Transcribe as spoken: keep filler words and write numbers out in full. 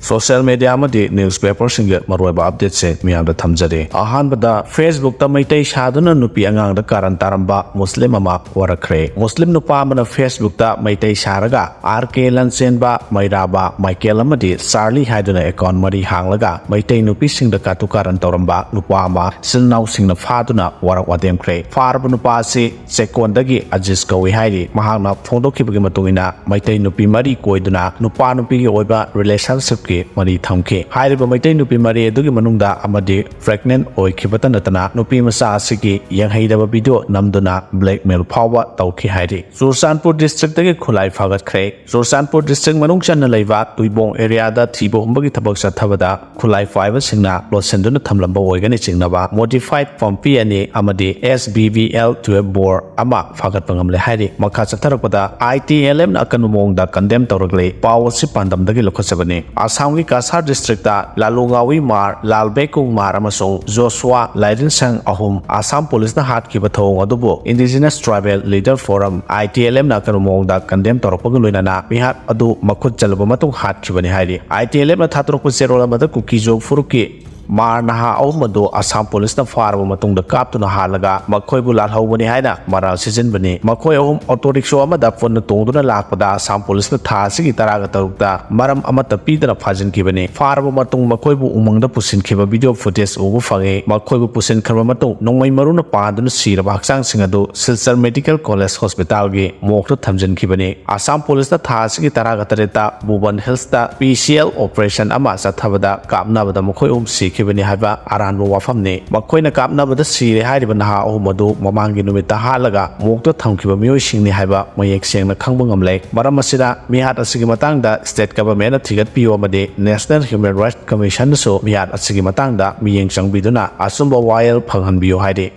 Social media ꯑꯃꯗꯤ news ꯄꯦꯄꯔꯁꯤꯡꯒꯤ ꯃꯔꯨꯑꯣꯏꯕ ꯑꯞꯗꯦꯠꯁꯦ ꯃꯤꯌꯥꯝꯗ ꯊꯝꯖꯔꯤ꯫ ꯑꯍꯥꯟꯕꯗ, ꯐꯦꯁꯕꯨꯛꯇ ꯃꯩꯇꯩ ꯁꯥꯗꯨꯅ ꯅꯨꯄꯤ ꯑꯉꯥꯡꯗ ꯀꯥꯔꯟ ꯇꯥꯔꯝꯕ ꯃꯨꯁꯂꯤꯝ ꯑꯃ ꯋꯥꯔꯛꯈ꯭ꯔꯦ꯫ ꯃꯨꯁꯂꯤꯝ ꯅꯨꯄꯥ ꯑꯃꯅ ꯐꯦꯁꯕꯨꯛꯇ ꯃꯩꯇꯩ ꯁꯥꯔꯒ ꯑꯥꯔ ꯀꯦ ꯂꯟꯆꯦꯟꯕ, ꯃꯩꯔꯥꯕ, ꯃꯥꯏꯀꯦꯜ ꯑꯃꯗꯤ ꯆꯥꯔꯂꯤ ꯍꯥꯏꯗꯨꯅ ꯑꯦꯀꯥꯎꯟ ꯃꯔꯤ ꯍꯥꯡꯂꯒ ꯃꯩꯇꯩ ꯅꯨꯄꯤꯁꯤꯡꯗ ꯀꯥꯇꯨ ꯀꯥꯔꯟ ꯇꯧꯔꯝꯕ ꯅꯨꯄꯥ ꯑꯃ ꯏꯆꯤꯜ ꯏꯅꯥꯎꯁꯤꯡꯅ ꯐꯥꯗꯨꯅ ꯋꯥꯔꯛ ꯋꯥꯇꯦꯝꯈ꯭ꯔꯦ꯫ ꯐꯥꯔꯕ ꯅꯨꯄꯥ ꯑꯁꯤ ꯆꯦꯛꯀꯣꯟꯗꯒꯤ ꯑꯖꯤꯁ ꯀꯧꯏ ꯍꯥꯏꯔꯤ꯫ ꯃꯍꯥꯛꯅ ꯐꯣꯡꯗꯣꯛꯈꯤꯕꯒꯤ ꯃꯇꯨꯡ ꯏꯟꯅ, ꯃꯩꯇꯩ ꯅꯨꯄꯤ ꯃꯔꯤ ꯀꯣꯏꯗꯨꯅ ꯅꯨꯄꯥ ꯅꯨꯄꯤꯒꯤ ꯑꯣꯏꯕ ꯔꯤꯂꯦꯁꯟꯁꯤꯞꯀꯤ ꯃꯔꯤ ꯊꯝꯈꯤ꯫ ꯍꯥꯏꯔꯤꯕ ꯃꯩꯇꯩ ꯅꯨꯄꯤ ꯃꯔꯤ ꯑꯗꯨꯒꯤ ꯃꯅꯨꯡꯗ ꯑꯃꯗꯤ ꯄ꯭ꯔꯦꯒꯅꯦꯟ ꯑꯣꯏꯈꯤꯕꯇ ꯅꯠꯇꯅ, ꯅꯨꯄꯤ ꯃꯆꯥ ꯑꯁꯤꯒꯤ ꯌꯦꯡꯍꯩꯗꯕ ꯚꯤꯗꯤꯑꯣ ꯅꯝꯗꯨꯅ ꯕ꯭ꯂꯦꯛꯃꯦꯜ ꯐꯥꯎꯕ ꯇꯧꯈꯤ ꯍꯥꯏꯔꯤ꯫ ꯆꯨꯔꯆꯥꯟꯄꯨꯔ ꯗꯤꯁꯇ꯭ꯔꯤꯛꯇꯒꯤ ꯈꯨꯠꯂꯥꯏ ꯐꯥꯒꯠꯈ꯭ꯔꯦ꯫ ꯆꯨꯔꯆꯥꯟꯄꯨꯔ ꯗꯤꯁꯇ꯭ꯔꯤꯛ ꯃꯅꯨꯡ ꯆꯟꯅ ꯂꯩꯕ ꯇꯨꯏꯕꯣꯡ ꯑꯦꯔꯤꯌꯥꯗ ꯊꯤꯕ ꯍꯨꯝꯕꯒꯤ ꯊꯕꯛ ꯆꯠꯊꯕꯗ ꯈꯨꯠꯂꯥꯏ ꯄꯥꯏꯕꯁꯤꯡꯅ ꯂꯣꯠꯁꯤꯟꯗꯨꯅ ꯊꯝꯂꯝꯕ ꯑꯣꯏꯒꯅꯤ ꯆꯤꯡꯅꯕ ꯃꯣꯗꯤꯐꯥꯏꯠ ꯄꯝꯄꯤ ꯑꯅꯤ ꯑꯃꯗꯤ S B V L twelve bore ꯑꯃ ꯐꯥꯒꯠꯄ ꯉꯝꯂꯦ ꯍꯥꯏꯔꯤ꯫ ꯃꯈꯥ ꯆꯠꯊꯔꯛꯄꯗ, I T L Fꯅ ꯑꯀꯟꯕ ꯃꯑꯣꯡꯗ ꯀꯟꯗꯦꯝ ꯇꯧꯔꯛꯂꯤ꯫ ꯄꯥꯎ ꯑꯁꯤ ꯄꯥꯟꯗꯝꯗꯒꯤ ꯂꯧꯈꯠꯆꯕꯅꯤ꯫ ꯑꯁꯥꯝꯒꯤ ꯀꯁꯥꯔ ꯗꯤꯁꯇ꯭ꯔꯤꯛꯇ ꯂꯥꯂꯨ ꯉꯥꯋꯤ ꯃꯥꯔ, ꯂꯥꯜ ꯕꯦꯀꯨꯡ ꯃꯥꯔ ꯑꯃꯁꯨꯡ ꯖꯣꯁꯨꯋꯥ ꯂꯥꯏꯔꯤꯟꯁꯪ ꯑꯍꯨꯝ ꯑꯁꯥꯝ ꯄꯨꯂꯤꯁꯅ ꯍꯥꯠꯈꯤꯕ ꯊꯧꯑꯣꯡ ꯑꯗꯨꯕꯨ Indigenous Tribal Leader Forum, I T L Fꯅ ꯑꯀꯟꯕ ꯃꯑꯣꯡꯗ ꯀꯟꯗꯦꯝ ꯇꯧꯔꯛꯄꯒ ꯂꯣꯏꯅꯅ ꯃꯤꯍꯥꯠ ꯑꯗꯨ ꯃꯈꯨꯠ ꯆꯜꯂꯕ ꯃꯇꯨꯡ ꯍꯥꯠꯈꯤꯕꯅꯤ ꯍꯥꯏꯔꯤ꯫ I T L Fꯅ ꯊꯥꯗꯣꯔꯛꯄ ꯆꯦꯔꯣꯜ ꯑꯃꯗ ꯀꯨꯀꯤꯖꯣ ꯐꯨꯔꯨꯞꯀꯤ ꯃꯥꯔ ꯅꯍꯥ ꯑꯍꯨꯝ ꯑꯗꯨ ꯑꯁꯥꯝ ꯄꯨꯂꯤꯁꯅ ꯐꯥꯔꯕ ꯃꯇꯨꯡꯗ ꯀꯥꯞꯇꯨꯅ ꯍꯥꯠꯂꯒ ꯃꯈꯣꯏꯕꯨ ꯂꯥꯜꯍꯧꯕꯅꯤ ꯍꯥꯏꯅ ꯃꯔꯥꯜ ꯁꯤꯖꯤꯟꯕꯅꯤ꯫ ꯃꯈꯣꯏ ꯑꯍꯨꯝ ꯑꯣꯇꯣ ꯔꯤꯛꯁꯣ ꯑꯃꯗ ꯄꯨꯟꯅ ꯇꯣꯡꯗꯨꯅ ꯂꯥꯛꯄꯗ ꯑꯁꯥꯝ ꯄꯨꯂꯤꯁꯅ ꯊꯥ ꯑꯁꯤꯒꯤ ꯇꯔꯥꯒ ꯇꯔꯨꯛꯇ ꯃꯔꯝ ꯑꯃꯠꯇ ꯄꯤꯗꯅ ꯐꯥꯖꯤꯟꯈꯤꯕꯅꯤ꯫ ꯐꯥꯔꯕ ꯃꯇꯨꯡ ꯃꯈꯣꯏꯕꯨ ꯎꯃꯪꯗ ꯄꯨꯁꯤꯟꯈꯤꯕ ꯚꯤꯗꯤꯑꯣ ꯐꯨꯇꯦꯖ ꯎꯕ ꯐꯪꯉꯤ꯫ ꯃꯈꯣꯏꯕꯨ ꯄꯨꯁꯤꯟꯈ꯭ꯔꯕ ꯃꯇꯨꯡ ꯅꯣꯡꯃꯩ ꯃꯔꯨꯅ ꯄꯥꯟꯗꯨꯅ ꯁꯤꯔꯕ ꯍꯛꯆꯥꯡꯁꯤꯡ ꯑꯗꯨ ꯁꯤꯜꯆꯔ ꯃꯦꯗꯤꯀꯦꯜ ꯀꯣꯂꯦꯖ ꯍꯣꯁꯄꯤꯇꯥꯜꯒꯤ ꯃꯣꯔꯒꯇ ꯊꯝꯖꯤꯟꯈꯤꯕꯅꯤ꯫ ꯑꯁꯥꯝ ꯄꯨꯂꯤꯁꯅ ꯊꯥ ꯑꯁꯤꯒꯤ ꯇꯔꯥꯒ ꯇꯔꯦꯠꯇ Bhuban ꯍꯤꯜꯁꯇ P C L operation ꯑꯃ ꯆꯠꯊꯕꯗ ꯀꯥꯞꯅꯕꯗ ꯃꯈꯣꯏ ꯑꯍꯨꯝ ꯁꯤꯈꯤꯕꯅꯤ ꯍꯥꯏꯕ ꯑꯔꯥꯟꯕ ꯋꯥꯐꯝꯅꯤ꯫ ꯃꯈꯣꯏꯅ ꯀꯥꯞꯅꯕꯗ ꯁꯤꯔꯦ ꯍꯥꯏꯔꯤꯕ ꯅꯍꯥ ꯑꯍꯨꯝ ꯑꯗꯨ ꯃꯃꯥꯡꯒꯤ ꯅꯨꯃꯤꯠꯇ ꯍꯥꯠꯂꯒ ꯃꯣꯔꯒꯇ ꯊꯝꯈꯤꯕ ꯃꯤꯑꯣꯏꯁꯤꯡꯅꯤ ꯍꯥꯏꯕ ꯃꯌꯦꯛ ꯁꯦꯡꯅ ꯈꯪꯕ ꯉꯝꯂꯦ꯫ ꯃꯔꯝ ꯑꯁꯤꯅ, ꯃꯤꯍꯥꯠ ꯑꯁꯤꯒꯤ ꯃꯇꯥꯡꯗ state governmentꯅ ꯊꯤꯒꯠꯄꯤꯌꯨ ꯑꯃꯗꯤ National Human Rights Commissionꯅꯁꯨ ꯃꯤꯍꯥꯠ ꯑꯁꯤꯒꯤ ꯃꯇꯥꯡꯗ ꯃꯤꯠꯌꯦꯡ ꯆꯪꯕꯤꯗꯨꯅ ꯑꯆꯨꯝꯕ ꯋꯥꯌꯦꯜ ꯐꯪꯍꯟꯕꯤꯌꯨ ꯍꯥꯏꯔꯤ꯫